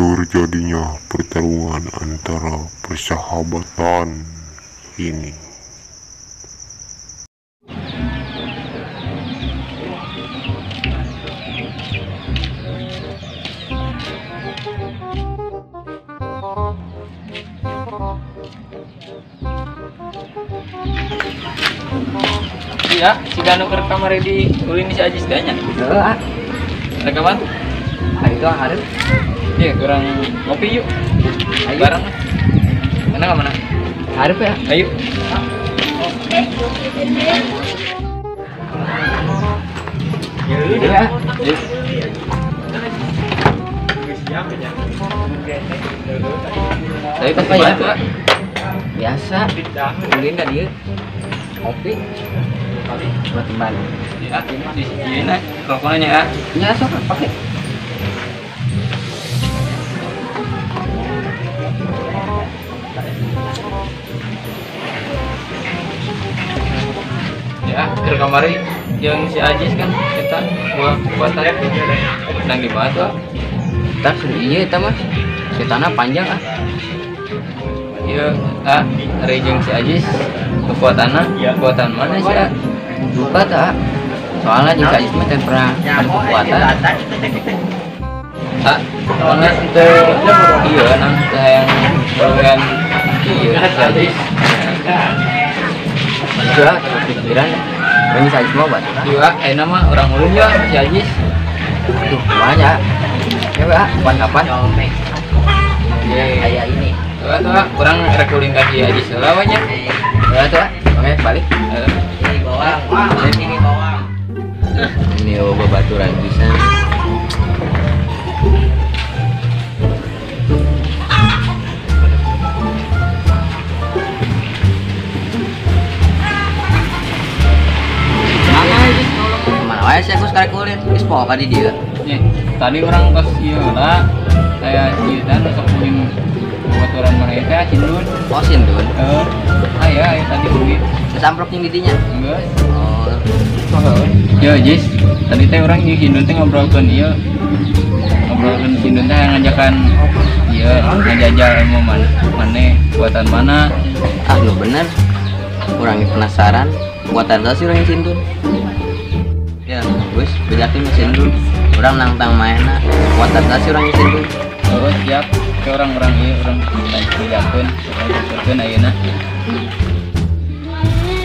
Terjadinya pertarungan antara persahabatan ini. Iya, si Danu ke kamar di ulin si Ajis danya. Heeh. Rekaman? Ayo tuh hareup. Iya, kurang ngopi yuk. Ayo bareng. Mana ka mana? Hareup ya. Ayo. Iya. Tadi tas ya? Biasa. Ulin dah dia. Ngopi. Buat teman. Ya, di sini nah, rokoknya ya. Ya, sok pakai. Ya, ke kamari yang si Ajis kan kita buat kekuatan nang di mana tuh? Tah iya eta mah. Ceritana panjang ah. Iya, ah, hari jeung si Ajis kekuatanna, kekuatan mana sih ah? Lupa tak? Soalnya jeung si Ajis mah teu pernah ada kekuatan. Ah, soalnya teu iya nang teu hayang ngeluhan iya si Ajis. Iya, pikiran ini si Ajis mah buat. Iya, ayeuna mah urang ulun ya si Ajis. Tuh, banyak. Ya, Pak, kapan-kapan. Iya, kayak ini. Tuh, tuh, kurang rek ulin ka si Ajis heula we nya. Ya, tuh, oke, balik. Ini bawang, ini bawang. Ini babaturan pisan. Kemana wae sih aku sekarang ulin? Geus poho ka di dieu. Nih, tadi orang pas ieu lah, saya ieu dan sok ulin babaturan mana teh Sindun. Oh, Sindun. Heeh. Aya, aya tadi ulin. Geus amprok jeung di dinya. Geus. Oh. Yo, Jis, tadi teh urang jeung Sindun teh ngobrolkeun ieu. Ngobrolkeun Sindun teh ngajakan ieu ngajajal ilmu mana, maneh kekuatan mana. Ah, nu bener. Urang penasaran kekuatan saha sih urang Sindun. Ya, geus bejakeun Sindun. Urang nangtang maena kekuatan saha sih urang Sindun. Oh, siap. Ke orang-orang ieu urang bejakeun, bejakeun ayeuna.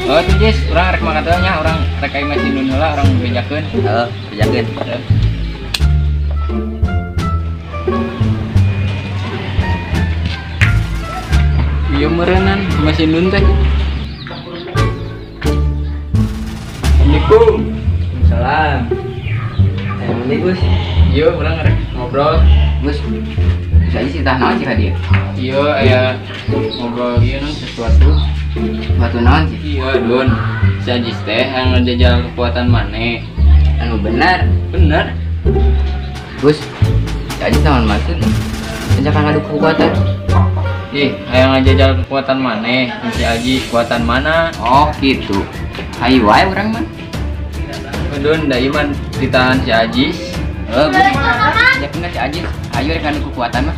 Oh, tuh Jis, urang rek makan teh nya, urang rek ka imah Sindun heula, urang bejakeun. Heeh, bejakeun. Ieu meureunnan imah Sindun teh. Assalamualaikum. Salam. Ini Gus. Iya, urang rek ngobrol. Gus. Bisa aja sih tah naon sih ka dieu? Iya, aya ngobrol ieu naon sesuatu. Batu naon sih? Iya, Dun. Si Ajis teh yang ngejajal kekuatan maneh. Anu bener. Bener. Gus, si Ajis naon maksud? Ajakan ngadu kekuatan. Ih, hayang ngajajal kekuatan maneh. Si Ajis kekuatan mana? Oh, gitu. Hayu wae urang mah. Dun, da ieu mah ditahan si Ajis. Heuh, Gus. Ajakeun si Ajis, ayo rek ngadu kekuatan mah.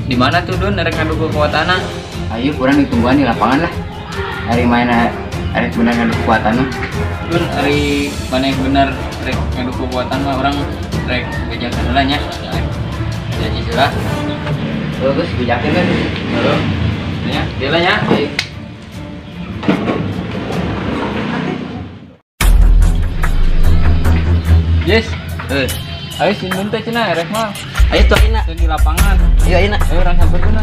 Di mana tuh Dun rek ngadu kekuatanna? Ayo kurang ditungguan di lapangan lah. Hari mana rek bener ngadu kekuatan mah. Dun, hari mana yang bener rek ngadu kekuatan mah urang rek bejakeun heula nya. Si Ajis heula. Heuh, Gus, bejakeun kan. Heuh. Nya, dieu lah nya. Yes. Ayo Sindun teh cenah rek mah. Ayo tuh ayeuna. Di lapangan. Ayo ayeuna. Ayo urang sampeurkeun.